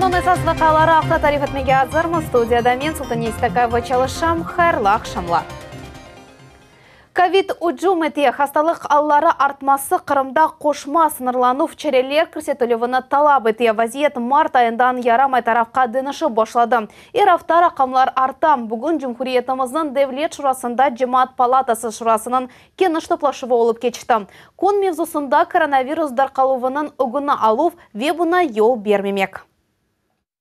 Aftanıñ esas vaqiaları aqta tarif etmege azırmız. Studiyada men, Sultaniye Seytakayeva, çalışam. Hayırlı aqşamlar. Kovid ücüm ete, hastalıq alları artması Qırımda qoşma sıñırlanuv çareler kirsetilüvini talap ete. Vaziyet mart ayından yaramay tarafqa deñişip başladı. Er afta raqamlar arta. Bugün cumhuriyetimizniñ Devlet şurasında Cemaat palatası şurasınıñ keniş toplaşuvı olıp keçti. Kün mevzusında koronavirus darqaluvınıñ ögüni aluv ve buña yol bermemek.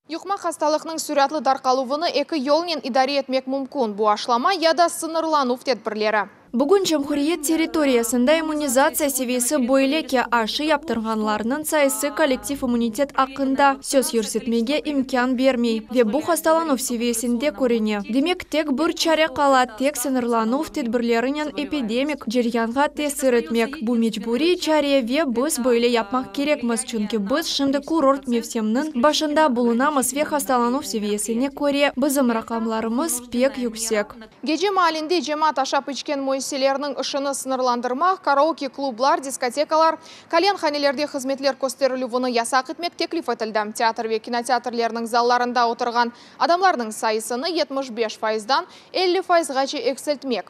Yuqma hastalıqnıñ süratlı darqaluvını eki yolnen idare etmek mümkün, bu aşlama ya da sıñırlanuv tedbirleri. Bugün cumhuriyet territoriyasında immunizatsiya seviyesi böyle ki, aşı yaptırğanlarnıñ sayısı kollektiv immunitet aqqında söz yürsetmege imkân bermey ve bu hastalanuv seviyesinde körüne. Demek, tek bir çare qala, tek sıñırlanuv tedbirlerinen epidemik ceryanğa tesir etmek. Bu mecburiy çare ve biz böyle yapmaq kerekmiz, çünki biz şimdi kurort mevsimniñ başında bulunamız ve hastalanuv seviyesine köre bizim raqamlarımız pek yüksek. Gece maalinde cemaat aşap-içken müessiselerniñ işini sıñırlandırmaq, karaoke klublar, diskotekalar, kalyanhanelerde hızmetler kösterilüvini yasaq etmek teklif etildi. Teatr ve kinoteatrlerniñ zallarında oturğan adamlarnıñ sayısını 75 faizdan 50 faizğace eksiltmek,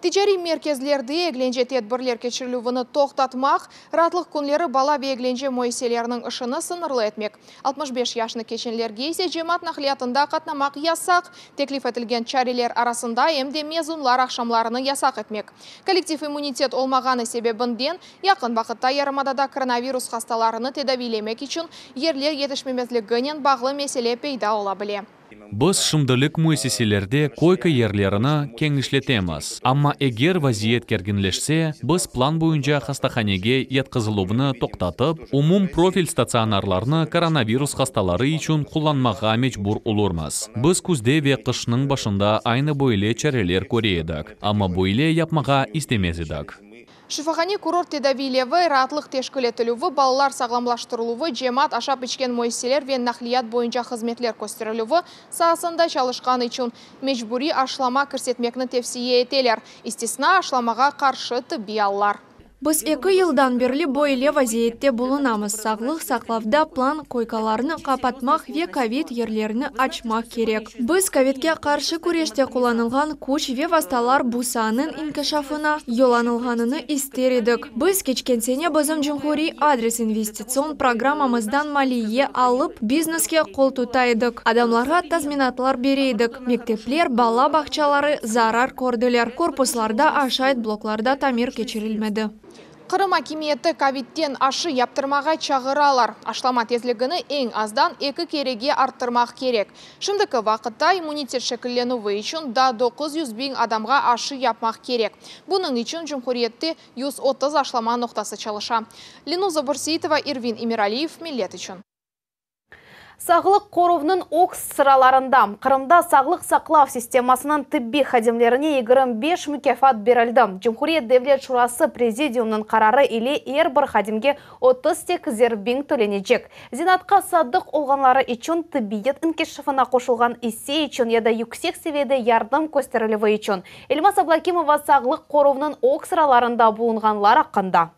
ticariy merkezlerde eglence tedbirler keçirilüvini toqtatmaq, raatlıq künleri bala ve eglence müessiseleriniñ işini sıñırlı etmek. 65 yaşnı keçenlerge ise cemaat naqliyatında qatnamaq yasaq. Teklif etilgen çareler arasında em de mezunlar aqşamlarını yasaq etmek. Kollektiv immunitet olmağanı sebebinden yaqın vaqıtta yarımadada koronavirus hastalarını tedaviylemek içün yerler yetişmemezliginen bağlı mesele peyda ola bile. Biz şimdilik müessiselerde koyka yerlerini kenişletemiz, amma eger vaziyet kerginleşse, biz plan boyunca hastahanege yatqızıluvnı toqtatıp, umum profil statsionarlarnı koronavirus hastaları içün qullanmağa mecbur olurmız. Biz küzde ve qışnıñ başında aynı böyle çareler köre edik, amma böyle yapmağa istemez edik. Şifahane kurort tedaviylevi, raatlıq teşkil etilüvi, balalar sağlamlaştırıluvı, cemaat aşap-içken müessiseler ve naqliyat boyunca hızmetler kösterilüvi saasında çalışqan içün mecburiy aşılama kirsetmekni tevsiye eteler. İstisna, aşılamağa qarşı tıbbiy allar. Biz eki yıldan berli böyle vaziyette bulunamız, sağlıq saqlavda plan koykalarnı qapatmaq ve kovid yerlerini açmaq kerek. Biz kovidge qarşı küreşte qullanılğan küç ve vastalar bu saanıñ inkişafına yollanılğanını ister edik. Biz keçken sene bizim Cumhuriy adres investitsion programmamızdan maliye alıp, bizneske qoltuta edik, adamlarğa tazminatlar bere edik, mektepler, bala bağçaları zarar kördiler, korpuslarda, aşayt bloklarda tamir keçirilmedi. Qırım akimiyeti kovidten aşı yaptırmağa çağıralar. Aşılama tezligini eñ azdan eki kerege arttırmaq kerek. Şimdiki vaqıtta immunitet şekillenüvi içün daa 900 biñ adamğa aşı yapmaq kerek. Bunıñ içün cumhuriyette 130 aşılama noqtası çalışa. Lenuza Bürseitova, Ervin Emiraliyev, Millet içün. Sağlıq qoruvnıñ ög sıralarında Qırımda sağlıq saqlav sistemasınıñ tibbiy hadimlerine 25 mukâfat berildi. Cumhuriyet Devlet Şurası Prezidiumnıñ qararı ile er bir hadimge 38er biñ tölenecek. Zenaatqa sadıq olğanları içün, tibbiyet inkişafına qoşulğan isse içün ya da yüksek seviyede yardım kösterilüvi içün. Elmaz Ablâkimova sağlıq qoruvnıñ ög sıralarında bulunğanlar aqqında.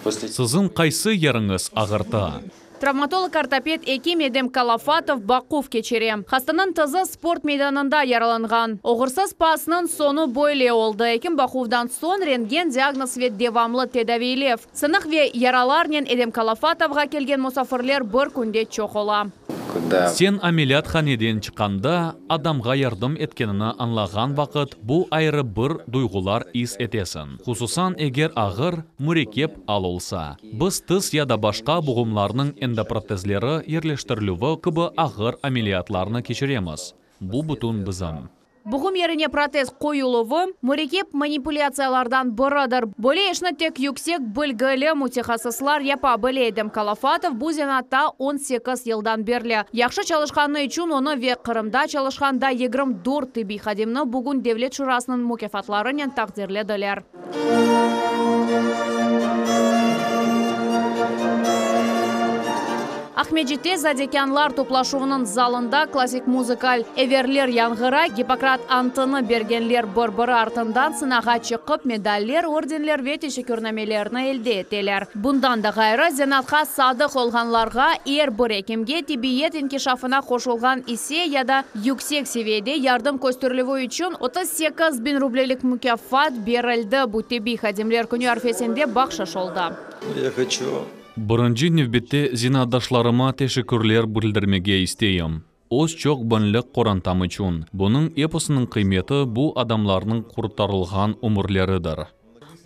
Siziñ qaysı yeriñiz ağırta? Travmatolog-ortoped ekim Edem Kalafatov baquv keçire. Hastanıñ tızı sport meydanında yaralanğan. Oğursız pasnıñ soñu böyle oldı, ekim baquvdan soñ rentgen diagnoz ve devamlı tedaviylev. Sınıq ve yaralarnen Edem Kalafatovğa kelgen musafirler bir künde çoq ola. Sen ameliyathaneden çıqqanda, adamğa yardım etkenini añlağan vaqıt bu ayrı bir duyğular is etesiñ, hususan eger ağır, mürekkep al olsa. Biz tiz ya da başqa buğumlarnıñ endoprotezleri yerleştirilüvi kibi ağır ameliyatlarnı keçiremiz. Bu bütün bizim. Buğum yerine protez qoyuluvı, mürekkep manipulâtsiyalardan biridir. Böyle işni tek yüksek bilgili mütehassıslar yapa bile, Edem Kalafatov bu zenaatta 18 yıldan berli. Yahşı çalışqanı içün onı ve Qırımda çalışqan daa 24 tibbiy hadimni bugün Devlet şurasınıñ mukâfatlarınen taqdirlediler. Aqmescitte Zadekânlar toplaşuvınıñ zalında klassik muzıkal everler yañğıray, Gippokrat antını bergenler bir-biri artından sınağa çıqıp, medaller, ordenler ve teşekkürnamelerni elde eteler. Bundan da ğayrı, zenaatqa sadıq olğanlarğa, er bir ekimge tibbiyet inkişafına qoşulğan isse ya da yüksek seviyede yardım kösterilüvi içün 38 biñ rublelik mukâfat berildi. Bu tibbiy hadimler künü arfesinde bahşış oldı. Я хочу Birinci nevbette zenaatdaşlarıma teşekkürler bildirmege isteyim. Öz çoq biñlik qorantam içün. Bunıñ episiniñ qıymeti bu adamlarnıñ qurtarılğan ömürleridir.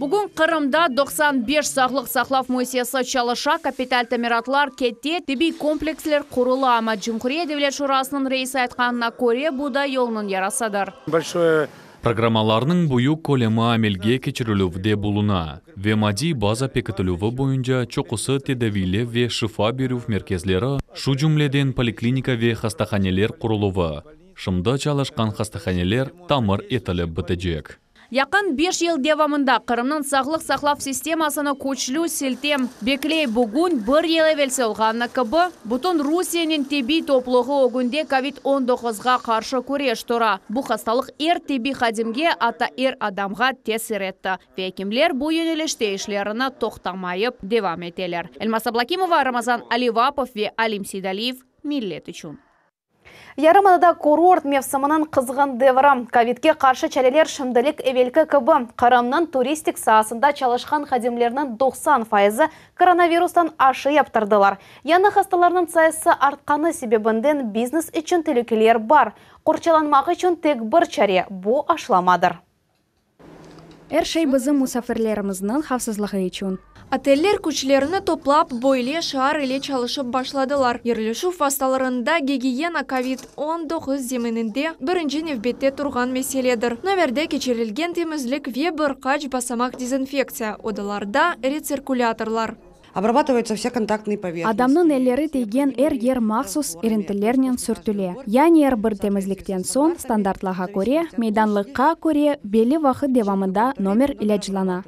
Bugün Qırımda 95 sağlıq saqlav müessisesi çalışa, kapital tamiratlar kete, tibbiy kompleksler qurula. Amma Cumhuriyet Devlet Şurasınıñ reisi aytqanına köre, bu da yolnıñ yarısıdır. Большое Programmalarnıñ büyük kölemi amelge keçirilüvde buluna ve maddiy baza pekitilüvi boyunca çoqusı tedaviylev ve şifa berüv merkezleri, şu cümleden poliklinika ve hastahaneler quruluvı. Şimdi çalışqan hastahaneler tamir etilip bitecek. Yaqın 5 yıl devamında Qırımnıñ sağlıq saqlav sistemasını küçlü siltem bekley. Bugün bir yıl evelsi olğanı kibi, bütün Rusiyeniñ tibbiy toplulığı ögünde COVID-19-ğa qarşı küreş tura. Bu hastalıq er tibbiy hadimge, atta er adamğa tesir etti. Ve ekimler bu yönelişte işlerini toqtamayıp devam eteler. Elmaz Ablakimova, Ramazan Alivapov ve Alim Seydaliyev Millet içün. Yarımadada kurort mevsiminiñ qızğın devri. Kovidke qarşı çareler şimdilik evelki kibi. Qırımnıñ turistik saasında çalışqan hadimlerniñ 90 fayızı koronavirustan aşı yaptırdılar. Yañı hastalarnıñ sayısı artqanı sebebinden biznes içün telükeler bar. Qorçalanmaq içün tek bir çare – bu aşılamadır. Er şey bizim musafirlerimizniñ havfsızlığı içün. Oteller küçlerini toplap, böyle şiar ile çalışıp başladılar. Yerleşüv vastalarında gigiyena COVID-19 zemininde birinci nevbette turğan meseledir. Nomerde keçirilgen temizlik ve bir qaç basamaq dezinfektsiya, odalarda retsirkulâtorlar. Обрабатываются все контактные поверхности. Adamnıñ elleri tiygen er yer mahsus irintilernen sürtüle. Yani er bir temizlikten soñ standartlarğa köre, meydanlıqqa köre belli vaqıt devamında nomer ilâclana.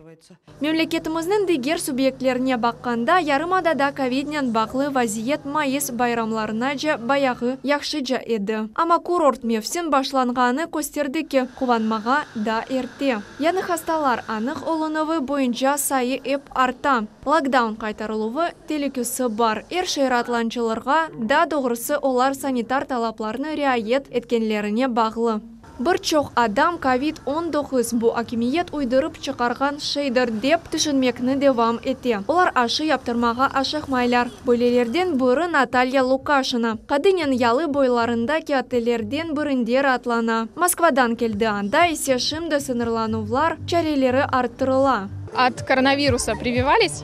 Memleketimizniñ diger subyektlerine baqqanda, yarımadada kovidnen bağlı vaziyet mayıs bayramlarınace bayağı yahşıca edi. Amma kurort mevsim başlanğanı kösterdi ki, quvanmağa daa erte. Yañı hastalar anıq olunuvı boyunca sayı ep arta. Lokdaun qaytarıluvı telükesi bar. Er şey raatlanıcılarğa, daa doğrusı olar sanitar talaplarnı riayet etkenlerine bağlı. Bir çoq adam COVID-19 bu akimiyet uydurıp çıqarğan şeydir dep tüşünmekni devam ete. Olar aşı yaptırmağa aşıqmaylar. Böylelerden biri Natalya Lukaşina. Qadınnen yalı boylarındaki otellerden birinde raatlana. Moskvadan keldi, anda ise şimdi sıñırlanuvlar çareleri arttırıla. От koronavirusa прививались?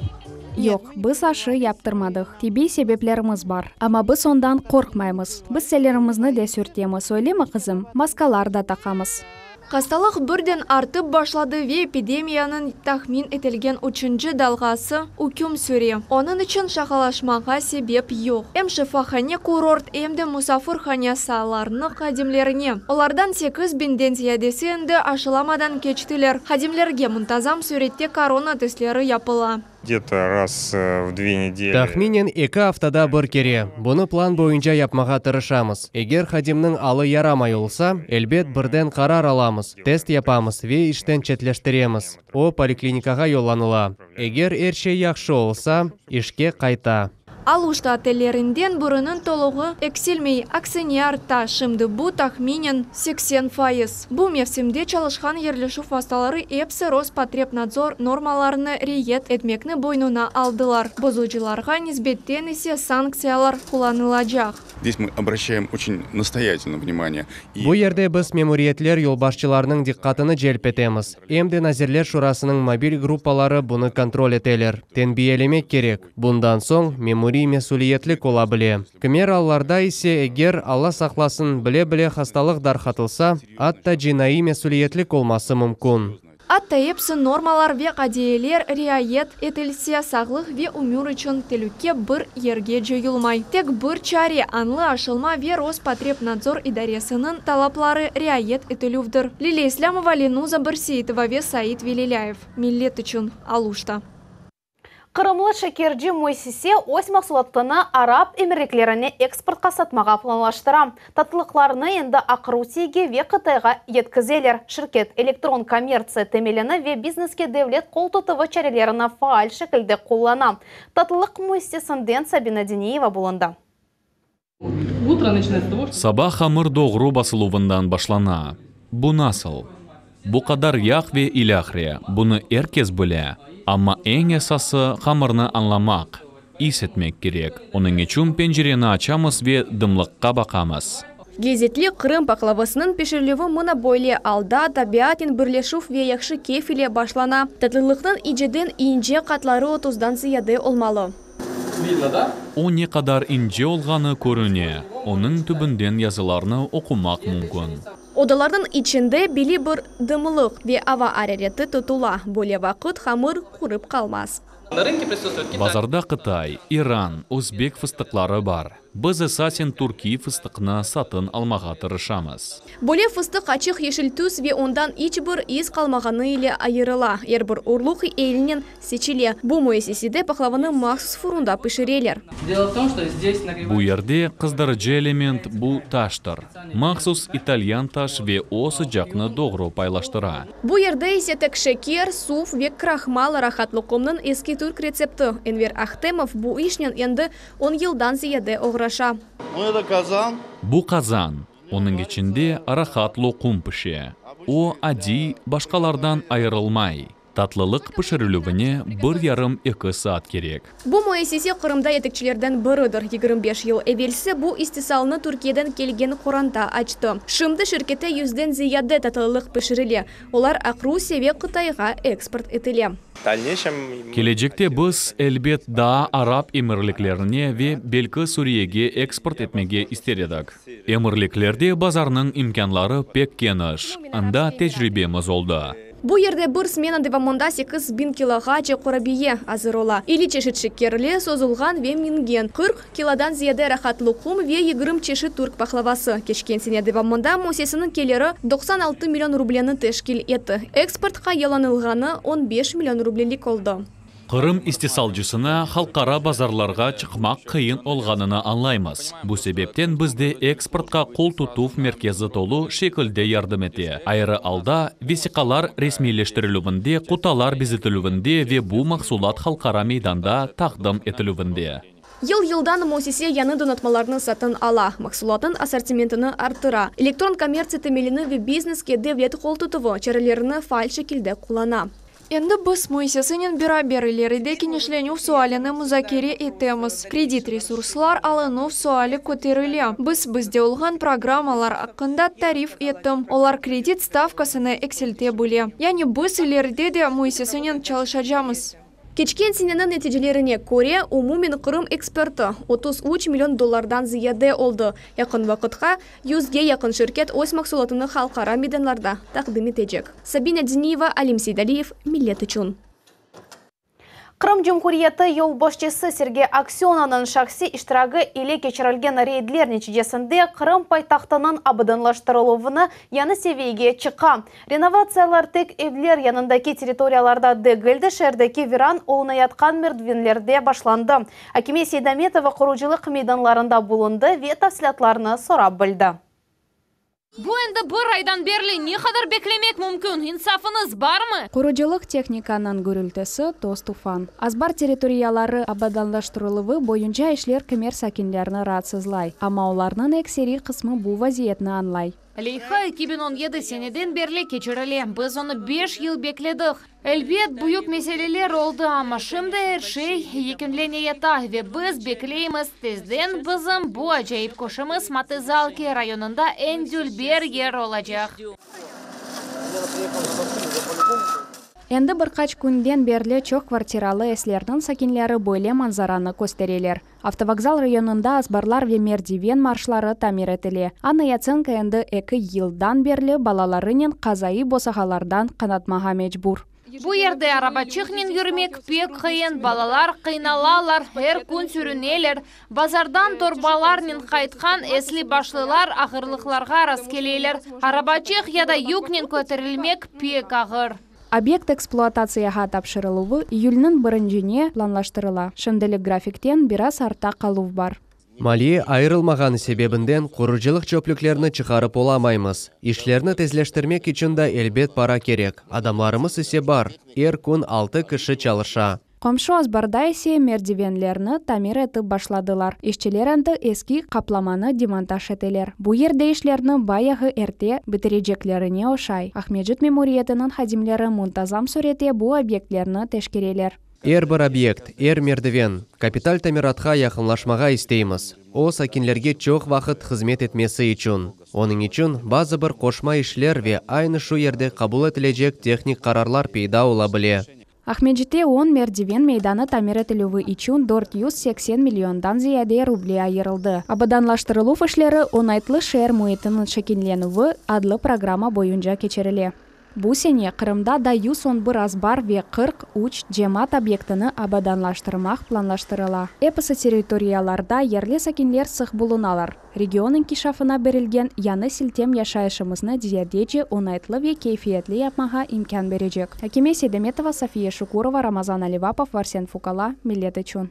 Yoq, biz aşı yaptırmadıq. Tibbiy sebeplerimiz bar. Amma biz ondan qorqmaymız. Biz ellerimizni de sürtemiz, öylemi, qızım? Maskalar da taqamız. Hastalıq birden artıp başladı ve epidemiyanıñ tahmin etilgen üçünci dalğası üküm süre. Onıñ içün şaqalaşmağa sebep yoq. Em şifahane kurort, em de musafirhane saalarınıñ hadimlerine. Olardan 8 biñden ziyadesi endi aşılamadan keçtiler. Hadimlerge muntazam sürette korona testleri yapıla. Где-то раз в 2 недели. Tahminen 2 aftada bir kere. Bunı plan boyunca yapmağa tırışamız. Eger hadimniñ alı yaramay olsa, elbet birden qarar alamız, test yapamız ve işten çetleştiremiz. O, poliklinikağa yollanıla. Eger er şey yahşı olsa, işke qayta. Aluşta otellerinden biriniñ toluğı eksilmey, aksine arta. Şimdi bu tahminen 80%. Bu mevsimde çalışqan yerleşüv vastaları episi Rospotrebnadzor normalarını riayet etmekni boynuna aldılar. Bozucılarğa nisbeten ise sanktsiyalar qullanılacaq. Здесь мы обращаем очень настоятельно внимание. И Bu yerde biz memuriyetler yolbaşçılarınıñ diqqatını celp etemiz. Em de Nazirler Şurasınıñ mobil gruppaları bunı kontrol eteler. Tenbiyelemek kerek. Bundan soñ memuriy mesüliyetlik ola bile. Kimer allarda ise eger Alla saqlasın bile-bile hastalıq darqatılsa, atta cinaiy mesüliyetlik olması mümkün. Atta episi normalar ve qaideler riayet etilse, sağlıq ve ömür içün telüke bir yerge coyulmay. Tek bir çare añlı aşılama ve Rospotrebnadzor idaresiniñ talapları riayet etilüvdir. Liliya İslâmova, Lenuza Bırseitova ve Said Velilâyev. Millet içün Aluşta. Qırımlı şekerci müessise öz mahsulatını Arap Emirliklerine eksportqa satmağa planlaştıra. Tatlılıqlarnı endi Aqrusiyege ve Qıtayğa yetkizeler. Şirket, elektron kommertsiya temelini ve bizneske devlet qol tutuvı çarelerini faal şekilde qullana. Tatlılıq müessisesinden Sabina Diniyeva bulundı. Saba hamır doğru basıluvından başlana. Bu nasıl? Bu qadar yağ ve ilâhre, bunı er kes bile. Amma eñ esası, hamırnı añlamaq, is etmek kerek. Onıñ içün pencereni açamız ve dımlıqqa baqamız. Lezetli Qırım paqlavasınıñ pişirilüvi mına böyle alda, tabiatnen birleşüv ve yahşı keyf ile başlana. Tatlılıqnıñ inceden ince qatları otuzdan ziyade olmalı. O ne qadar ince olğanı körüne, onıñ tübünden yazılarnı oqumaq mümkün. Odalarnıñ içinde belli bir dımlıq ve ava arareti tutula, böyle vaqıt hamır qurıp qalmaz. Bazarda Qıtay, İran, özbek fıstıqları bar. Biz esasen türkiy fıstıqnı satın almağa tırışamız. Böyle fıstıq açıq yeşil tüs ve ondan iç bir iz qalmağanı ile ayırıla. Er bir urluq elnen seçile. Bu müessisede paqlavanı mahsus furunda pişireler. Bu yerde qızdırıcı element bu taştır. Mahsus italyan taş ve o sıcaqnı doğru paylaştıra. Bu yerde ise tek şeker, suv ve krahmal rahat loqumnıñ eski türk retsepti. Enver Ahtemov bu işnen endi on yıldan ziyade oğraşa. Bu qazan. Onıñ içinde rahat loqum pişe. O, adiy, başqalardan ayırılmay. Tatlılıq pişirilüvine bir yarım-eki saat kerek. Bu müessise Qırımda yetekçilerden biridir. 25 yıl evelsi bu istisalnı Türkiyeden kelgen qoranta açtı. Şimdi şirkette yüzden ziyade tatlılıq pişirile. Olar Aqrusiye ve Qıtayğa eksport etile. Kelecekte biz, elbet, daa Arap Emirliklerine ve belki Suriyege eksport etmege ister edik. Emirliklerde bazarnıñ imkânları pek keniş, anda tecribemiz oldı. Bu yerde bir smena devamında 8000 kiloğace qurabiye azır ola. 50 çeşit şekerli, sozulğan ve mingen, 40 kilodan ziyade rahat loqum ve 20 çeşit türk pahlavası. Keçken sene devamında müessiseniñ keliri 96 million rubleni teşkil etti. Eksportqa yollanılğanı 15 million rublelik oldı. Qırım istisalcısına halqara bazarlarğa çıqmaq qıyın olğanını añlaymız. Bu sebepten bizde eksportqa qol tutuv merkezi tolu şekilde yardım ete. Ayrı alda, vesiqalar resmiyleştirilüvinde, kutalar bezetilüvinde ve bu mahsulat halqara meydanda taqdim etilüvinde. Yıl-yıldan müessise yañı donatmalarnı satın ala, mahsulatnıñ assortimentini arttıra, elektron kommertsiya temelini ve bizneske devlet qol tutuvı çarelerini faal şekilde qullana. Endi biz müessisenen beraber ileride kenişlenüv sualini muzakere etemiz. Kredit resurslar alınuv suali köterile. Biz bizde olğan programmalar aqqında tarif ettim, olar kredit stavkasını eksilte bile. Yani biz ileride de müessisenen çalışacamız. Keçken seneniñ neticelerine köre, umumen Qırım eksportı 33 million dollardan ziyade oldı. Yaqın vaqıtqa yüzge yaqın şirket öz mahsulatını halqara meydanlarda taqdim etecek. Sabina Diniyeva, Alim Seydaliyev, Millet içün. Qırım Cumhuriyeti yolbaşçısı Sergey Aksönovnıñ şahsiy iştiragi ile keçirilgen reydler neticesinde Qırım paytahtınıñ abadanlaştırıluvını yañı seviyege çıqa. Renovatsiyalar tek evler yanındaki territoriyalarda degil de, şeerdeki viran olunayatqan merdvenlerde başlandı. Akime Seydametova qurucılıq meydanlarında bulundı ve tafsilâtlarnı sorap bildi. Bu endi bir aydan berli ne qadar beklemek mümkün? İnsafıñız barmı? Qurucılıq tehnikanıñ gürültisi, toz-tufan. Azbar territoriyaları abadanlaştırıluvı boyunca işler kimer sakinlerni raatsızlay, amma olarnıñ ekseriy qısmı bu vaziyetni añlay. Leyha 2017 seneden berli keçirile. Biz onı beş yıl bekledik. Elbet, büyük meseleler oldı, amma şimdi er şey yekünleneyata ve biz bekleymiz, tezden bizim bu acayip köşemiz Mate Zalki rayonında eñ dülber yer olacaq. Endi bir qaç künden berli çoq kvartiralı evlerniñ sakinleri böyle manzaranı köstereler. Avtovokzal rayonında azbarlar ve merdiven marşları tamir etile. Anna Yatsenko endi eki yıldan berli balalarınen qazaiy bosağalardan qanatmağa mecbur. Bu yerde arabaçıqnen yürmek pek qıyın, balalar qıynalalar, er kün sürüneler. Bazardan torbalarnen qaytqan esli başlılar ağırlıqlarğa rastkeleler. Arabaçıq ya da yüknen köterilmek pek ağır. Obyekt ekspluatatsiyağa tapşırıluvı iyülniñ birincine planlaştırıla. Şimdilik grafikten biraz artta qaluv bar. Maliye ayırılmağanı sebebinden qurucılıq çöplüklerini çıqarıp olamaymız. İşlerni tezleştirmek içün da elbet para kerek, adamlarımız ise bar, er kün altı kişi çalışa. Qomşu azbarda ise merdivenlerni tamir etip başladılar. İşçiler endi eski qaplamanı demontaj eteler. Bu yerde işlerni bayağı erte bitireceklerine oşay. Aqmescit memuriyetiniñ hadimleri muntazam sürette bu obyektlerni teşkereler. Er bir obyekt, er merdiven kapital tamiratqa yaqınlaşmağa isteymiz, o, sakinlerge çoq vaqıt hızmet etmesi içün. Onıñ içün bazı bir qoşma işler ve aynı şu yerde qabul etilecek tehnik qararlar peyda ola bile. Aqmescitte on merdiven meydanı tamir etilüvi içün 480 milliondan ziyade ruble ayırıldı. Abadanlaştırıluv işleri Oñaytlı şeer müitiniñ şekillenüvi adlı programma boyunca keçirile. Bu sene Qırımda da 111 azbar ve 43 cemaat obyektini abadanlaştırmaq planlaştırıla. Episi territoriyalarda yerli sakinler sıq bulunalar. Region inkişafına berilgen yañı siltem yaşayışımıznı ziyadece oñaytlı ve keyfiyetli yapmağa imkân berecek. Akime Seydametova, Safiye Şukurova, Ramazan Alivapov, Varsen Fukala, Millet içün.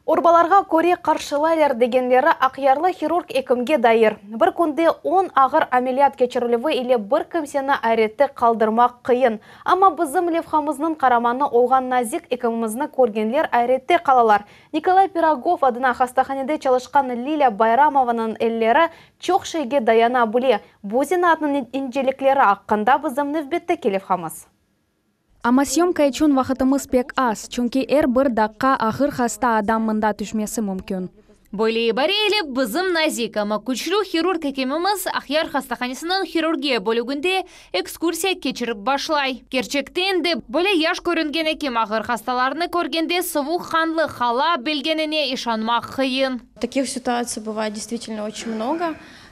Urbalarğa köre qarşılaylar degenleri aqyarlı hirurg ekimge dair. Bir künde on ağır ameliyat keçirilüvi ile bir kimseni ayrette qaldırmaq qıyın. Amma bizim levhamıznıñ qaramanı olğan nazik ekimimizni körgenler ayrette qalalar. Nikolay Pirogov adına hastahanede çalışqan Lilâ Bayramovanıñ elleri çoq şeyge dayana bile. Bu zenaatnıñ incelikleri aqqında bizim nevbetteki levhamız. Amma syomka içün vaqıtımız pek az, çünki er bir daqqa ağır hasta adam mında tüşmesi mümkün. Böyle ibare ile bizim nazik, amma küçlü hirurg ekimimiz Aqyar hastahanesiniñ hirurgiya bölüginde ekskursiya keçirip başlay. Kerçekten de, böyle yaş körüngen ekim ağır hastalarnı körgende suvuqqanlı qala bilgenine işanmaq qıyın. Takih situatsiy bıvayet deystvitelno oçen mnogo.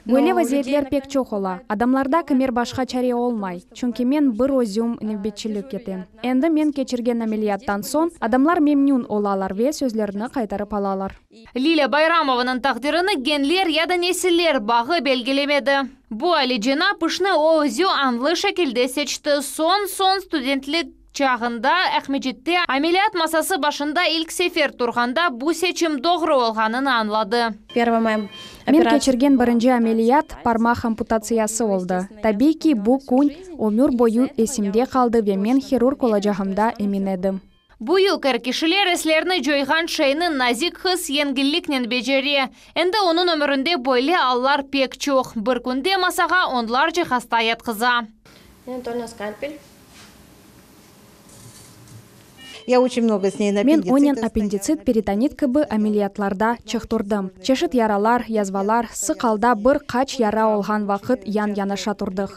Böyle vaziyetler pek çoq ola. Adamlarda kimer başqa çare olmay, çünki men bir özüm nevbetçilik etem. Endi men keçirgen ameliyattan soñ, adamlar memnün olalar ve sözlerini qaytarıp alalar. Lilâ Bayramovanıñ taqdirini genler ya da nesiller bağı belgilemedi. Bu alicenap işni o özü añlı şekilde seçti. Soñ-soñ studentlik çağında Aqmescitte ameliyat masası başında ilk sefer turğanda bu seçim doğru olğanını añladı. Men keçirgen birinci ameliyat parmaq amputatsiyası oldı. Tabiiy ki, bu kün ömür boyu esimde qaldı ve men hirurg olacağımda emin edim. Büyük er kişiler eslerini coyğan şeyni nazik qız yengilliknen becere. Endi onıñ ömürinde böyle allar pek çoq. Bir künde masağa onlarca hasta yatqıza. Men onen appenditsit, peritonit kibi ameliyatlarda çıq turdım. Çeşit yaralar, yazvalar, sıq alda bir qaç yara olğan vaqıt yan-yanaşa turdıq.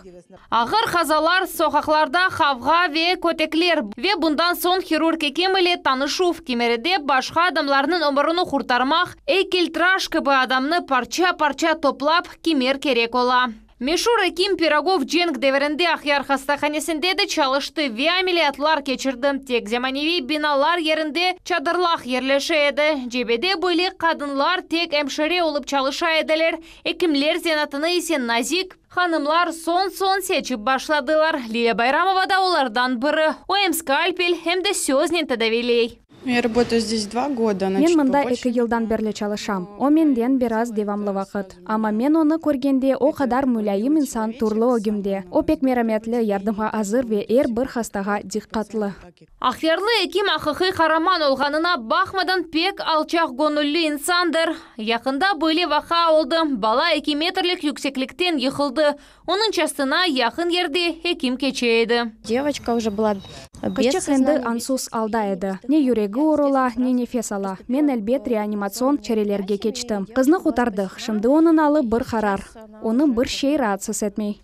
Ağır qazalar, soqaqlarda qavğa ve kötekler ve bundan soñ hirurg ekim ile tanışuv, kimeride başqa adamlarnıñ ömürini qurtarmaq, eykeltıraş kibi adamnı parça-parça toplap kimer kerek ola. Meşur ekim Pirogov cenk devirinde Aqyar hastahanesinde de çalıştı ve ameliyatlar keçirdi. Tek zemaneviy binalar yerinde çadırlaq yerleşe edi. Cebede böyle qadınlar tek emşire olıp çalışa ediler, ekimler zenaatını ise nazik hanımlar soñ-soñ seçip başladılar. Lilâ Bayramova da olardan biri. O em skalpel, em de söznen tedaviyley. Men mında eki yıldan berli çalışam. O menden biraz devamlı vaqıt. Amma men onı körgende o qadar mulâyim insan turlı ögümde. O pek merametli, yardımğa azır ve er bir hastağa diqqatlı. Aqyarlı ekim aqiqiy qaraman olğanına baqmadan pek alçaqgöñülli insandır. Yaqında böyle vaqia oldı, bala eki metrlik yükseklikten yıqıldı. Onıñ çastına yaqın yerde ekim keçe edi. Qızçıq endi añsız alda edi. Ne yüregi urula, ne nefes ala. Men, elbet, reanimatsion çarelerge keçtim. Qıznı qurtardıq. Şimdi onıñ alı bir qarar. Onı bir şey raatsız etmey.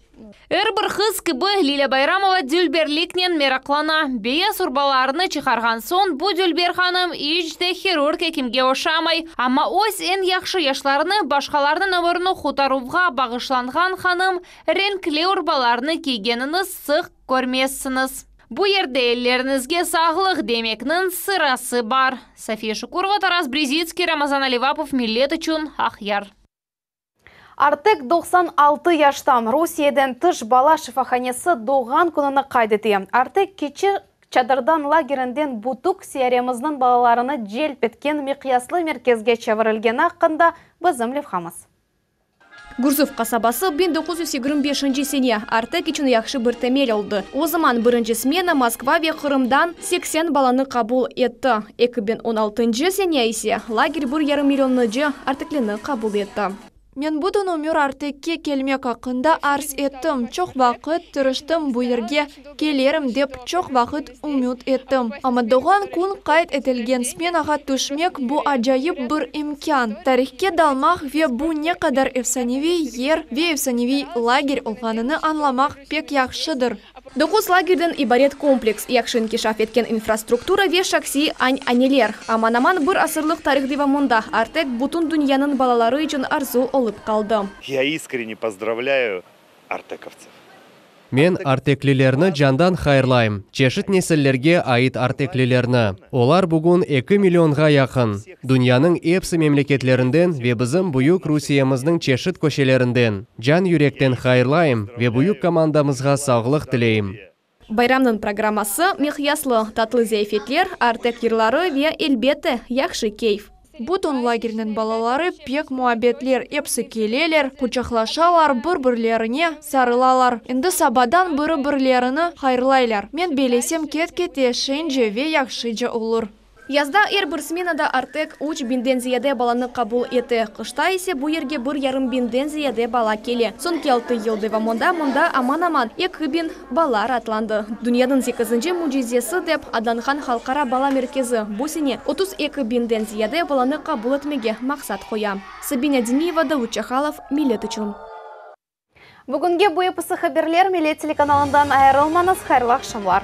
Er bir qız kibi, Lilâ Bayramova dülberliknen meraqlana. Beyaz urbalarını çıqarğan soñ, bu dülber hanım iç de hirurg ekimge oşamay. Amma öz eñ yahşı yaşlarını başqalarnıñ ömürini qutaruvğa bağışlanğan hanım renkli urbalarnı kiygenini sıq körmezsiñiz. Bu yerde elleriñizge sağlıq demekniñ sırası bar. Safiye Şukurova, Taras Brezitskiy, Ramazan Alivapov, Millet içün, Aqyar. Artek 96 yaşta Rusiyeden tış bala şifahanesi doğğan kününi qayd ete. Artek kiçik çadırdan lagerinden bütük siyaremizniñ balalarını celp etken miqyaslı merkezge çevirilgeni aqqında bizim levhamız. Gurzuf qasabası 1925 sene Artek içün yahşı bir temel oldı. O zaman birinci smena Moskva ve Qırımdan 80 balanı qabul etti. 2016 sene ise lager bir yarım millionıcı arteklini qabul etti. Men bütün ömür Artekke kelmek aqqında arz ettim. Çoq vaqıt tırıştım bu yerge kelerim dep, çoq vaqıt ümüt ettim. Amma doğğan kün qayd etilgen smenağa tüşmek bu acayip bir imkân. Tarihke dalmaq ve bu ne qadar efsaneviy yer ve efsaneviy lager olğanını añlamaq pek yahşıdır. Doquz lagerden ibaret kompleks, yahşı inkişaf etken infrastruktura ve şahsiy añ-aneler. Aman-aman bir asırlıq tarih devamında Artek bütün dünyanıñ balaları içün arzu olıp qaldı. Я искренне поздравляю artekovцев. Men arteklilerni candan hayırlayım, çeşit nesillerge ait arteklilerni. Olar bugün 2 millionğa yaqın, dünyanıñ epsi memleketlerinden ve bizim büyük Rusiyemizniñ çeşit köşelerinden. Can-yürekten hayırlayım ve büyük komandamızğa sağlıq tileyim. Bayramnıñ programması miqyaslı, tatlı ziyafetler, Artek yırları ve, elbette, yahşı keyf. Bütün lagerniñ balaları pek muabbetler, episi keleler, quçaqlaşalar, bir-birlerine sarılalar. Endi sabadan biri-birlerini hayırlaylar. Men bellesem, ket-kete şeñce ve yahşıca olur. Yazda er bir smenada Artek 3000-den ziyade balanı qabul ete. Qışta ise bu yerge bir yarım biñden ziyade bala kele. Soñki 6 yıl devamında mında aman-aman 2000 bala raatlandı. Dünyanıñ sekizinci mücizesi dep adlanğan Halqara bala merkezi bu sene 32 biñden ziyade balanı qabul etmege maqsat qoya. Sabina Demiyeva, Davut Çahalov, Millet içün. Bugünge bu episi haberler Millet telekanalından ayırılmañız. Hayırlı aqşamlar.